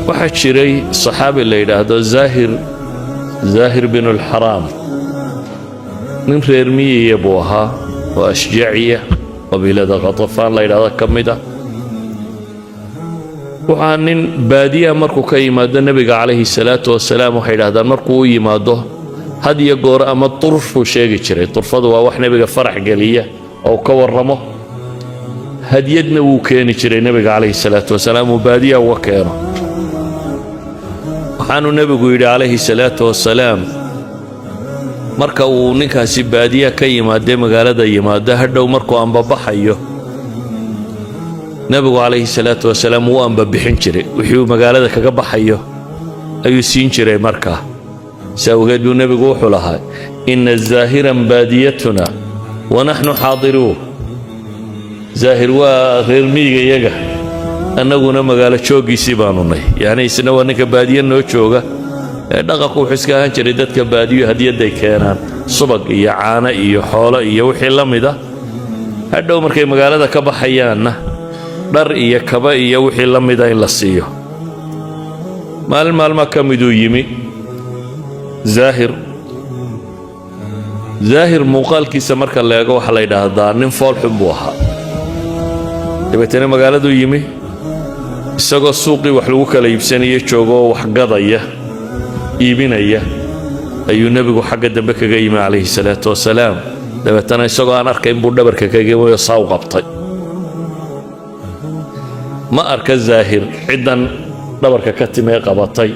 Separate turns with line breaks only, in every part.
Waxaa jiray saxaabi la yidhaahdo Zaahir, Zaahir binulxaraam. Nin reer miyiya buu ahaa oo Ashjaciya, qabiilada Khatafaan la yidhahdo ka mid ah. Waxaa nin baadiyaha markuu ka yimaado nebiga calayhi salaatu wasalaam, waxay yidhahdaan markuu u yimaado had iyo goor ama turfuu sheegi jiray. Turfadu waa wax nebiga farax geliya oo ka warramo. Hadyadna wuu keeni jiray nebiga calayhi salaatu wasalaam uu baadiyaha uga keeno. Waxaanuu nebigu yidhi calayhi salaatu wasalaam, marka uu ninkaasi baadiyaha ka yimaadee magaalada yimaado, hadhow markuu ambabaxayo, nebigu calayhi salaatu wasalaam wuu ambabixin jiray. Wixii uu magaalada kaga baxayo ayuu siin jiray. Markaa si awgeed buu nebigu wuxuu lahaa: "إن زاهرا باديتنا ونحن حاضروه." Zaahir waa reer miyiga iyaga, annaguna magaalo jooggiisii baanu nay. Yacni isna waa ninka baadiye noo jooga. Ee dhaqanku wuxuu iska ahaan jiray dadka baadiyo hadiyadday keenaan subag iyo caano iyo xoolo iyo wixii la mida. Hadhow markay magaalada ka baxayaanna dhar iyo kaba iyo wixii la mida in la siiyo. Maalin maalmaa ka miduu yimi Zaahir. Zaahir muuqaalkiisa marka la eego, waxaa la yidhaahdaa nin foolxun buu ahaa. Dabeetana magaaladuu yimi, isagoo suuqii wax lagu kala iibsanaya jooga oo wax gadaya, iibinaya, ayuu nebigu xagga dambe kaga yimi calayhi salaatu wasalaam. Dabeetana isagoo aan arkayn buu dhabarka kaga yimi oo saa u qabtay. Ma arka Zaahir ciddan dhabarka ka timee qabatay.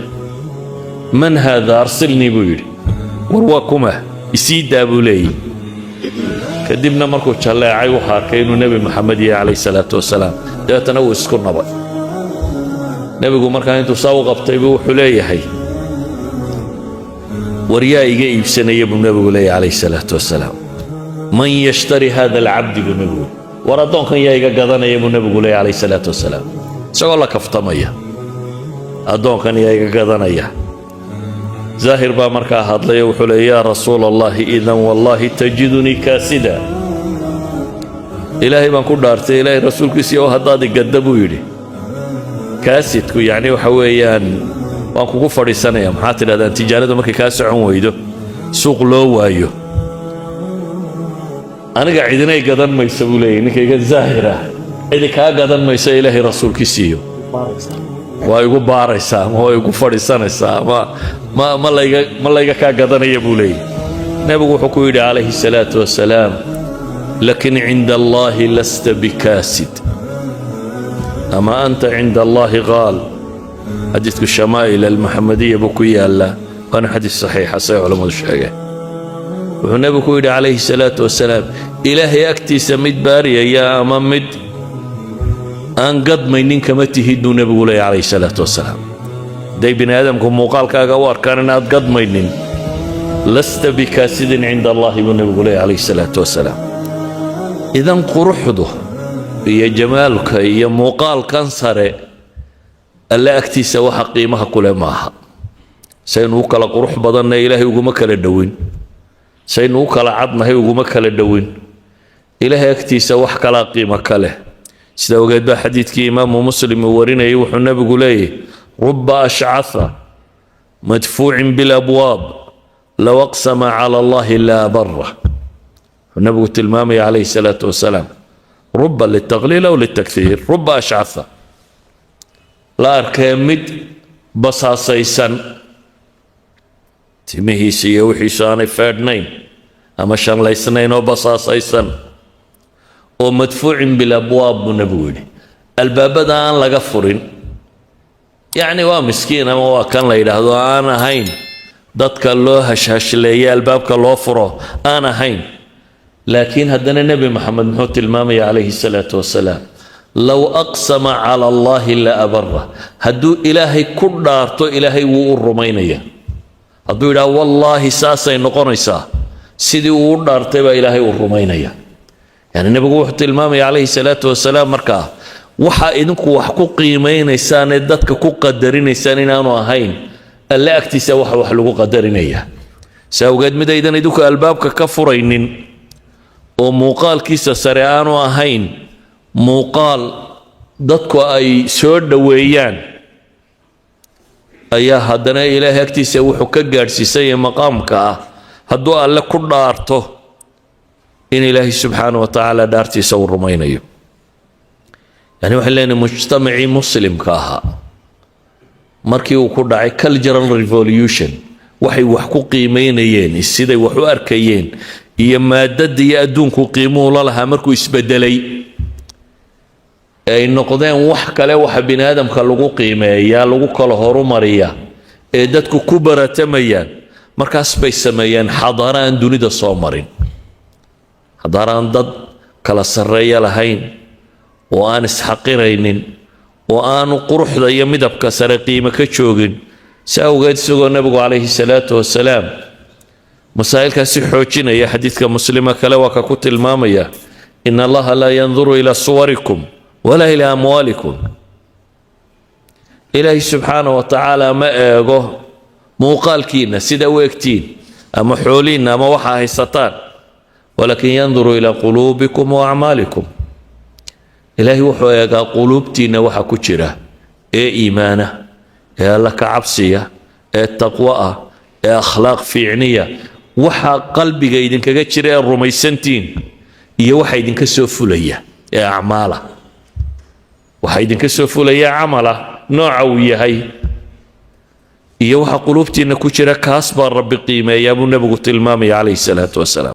"من هذا؟ أرسلني," buu yidhi. "War waa kuma? Isii daa," buu leeyahy. Kadibna markuu jalleecay, wuxuu arkay inuu Nebi Moxamed yahay calayhi salaatu wasalaam. Dabeetana wuu isku nabay. Nebigu markaa intuu saa u qabtay buu wuxuu leeyahay: "War yaa iga iibsanaya?" buu nebigu leeyahay calayhi salaatu wasalaam. "من يشتري هذا العبد?" buu nebigu. "War addoonkan yaa iga gadanaya?" buu nebigu leeyahy calayhi salaatu wasalaam, isagoo la kaftamaya. "Addoonkan yaa iga gadanaya?" Zaahir baa markaa hadlay oo wuxuu leey: "يا رسول الله، إذن والله تجدني كاسدا." "Ilaahay baan ku dhaartay, Ilaahay rasuulkiisii oo, haddaad igadda," buu yidhi, "kaasidku yacni waxa weeyaan waan kugu fadhiisanaya." Maxaa tidhahdaan tijaaradu markay kaa socon weydo, suuq loo waayo? "Aniga cidinay gadan maysa," buu leeyahy ninkayga Zaahir ah. "Cidi kaa gadan maysa, Ilaahay rasuulkiisiiyo, waa igu baaraysaa ama waa igu fadhiisanaysaa ama ma layga kaa gadanaya," buu leeyahy. Nebigu wuxuu ku yidhi calayhi salaatu wasalaam: "لكن عند الله لست بكاسد أما أنت عند الله غال." Xadiidku Shamaa'il Almuxamadiya buu ku yaallaa, waana xadiis saxiixa say culammadu sheegeen. Wuxuu nebigu ku yidhi calayhi salaatu wasalaam: "Ilaahay agtiisa mid baariyaya ama mid aan gadmaynin kama tihid," buu nebigu leeyahy calayhi salaatu wasalaam. Hadday bini aadamku muuqaalkaaga u arkaan inaad gadmaynin, "لست بكاسد عند الله," buu nebigu leeyahy calayhi salaatu wasalaam. Idan quruxdu iyo jamaalka iyo muuqaalkan sare Alle agtiisa waxa qiimaha kule maaha. Saynu u kala qurux badanna Ilaahay uguma kala dhowin, saynu u kala cadnahay uguma kala dhowin. Ilaahay agtiisa wax kalaa qiimo ka leh. Sida ogeed baa xadiidkii Imaamu Muslim uu warinayay, wuxuu nebigu leeyahy: "رب أشعث مدفوع بالأبواب لو أقسم على الله لأبره." Wuxuu nebigu tilmaamaya calayhi salaatu wasalaam: رب للتقليل أو للتكثير، رب أشعث, la arkee mid basaasaysan, timihiisa iyo wixiisu aanay feedhnayn ama shanlaysnayn oo basaasaysan oo مدفوع بالأبواب, buu nebigu yidhi, albaabada aan laga furin. Yacni waa miskiin ama waa kan la yidhaahdo aan ahayn dadka loo hashhashleeye, albaabka loo furo aan ahayn. Laakiin haddana Nebi Maxamed muxuu tilmaamaya calayhi salaatu wasalaam? "لو أقسم على الله لأبره." Hadduu Ilaahay ku dhaarto, Ilaahay wuu u rumaynaya. Hadduu yidhaha "Wallaahi saasay noqonaysaa," sidii uu u dhaartay baa Ilaahay uu rumaynaya. Yani nebigu wuxuu tilmaamaya calayhi salaatu wasalaam markaa waxaa idinku wax ku qiimaynaysaan ee dadka ku qadarinaysaan inaanu ahayn Alle agtiisa waxa wax lagu qadarinaya. Si awgeed mid aydan idinku albaabka ka furaynin oo muuqaalkiisa sare aanu ahayn muuqaal Dadku ay soo dhoweeyaan ayaa haddana Ilaahay agtiisa wuxuu ka gaadhsiisanyay maqaamka ah hadduu Alle ku dhaarto in Ilaahay subxaana wa tacaala dhaartiisa uu rumaynayo. Yani waxaan leenahay, mujtamacii Muslimka ahaa markii uu ku dhacay cultural revolution, waxay wax ku qiimeynayeen, siday wax u arkayeen iyo maadada iyo adduunku qiimuhu la lahaa markuu isbedelay, ay noqdeen wax kale waxa bini aadamka lagu qiimeeyaa, lagu kala horumariyaa, ee dadku ku baratamayaan, markaas bay sameeyeen xadaaro aan dunida soo marin, xadaaro aan dad kala sarreeya lahayn oo aan isxaqiraynin oo aanu quruxda iyo midabka sare qiimo ka joogin. Si awgeed, isagoo Nebigu calayhi salaatu wasalaam masaa'ilkaasi xoojinaya, xadiidka Muslima kale waa ka ku tilmaamaya: "إن الله لا ينظر إلى صوركم ولا إلى أموالكم." Ilaahay subxaana wa tacaala ma eego muuqaalkiinna, sida u egtiin, ama xooliinna ama waxaa haysataan. "ولكن ينظر إلى قلوبكم وأعمالكم." Ilaahay wuxuu eegaa quluubtiinna waxa ku jira ee iimaana, ee Alla ka cabsiya, ee taqwo ah, ee akhlaaq fiicniya. Waxa qalbiga idinkaga jira ee rumaysantiin iyo waxa idinka soo fulaya ee acmaala, waxa idinka soo fulaya camala nooca uu yahay iyo waxa quluubtiinna ku jira, kaas baa Rabbi qiimeeyaa, buu Nebigu tilmaamaya calayhi salaatu wasalaam.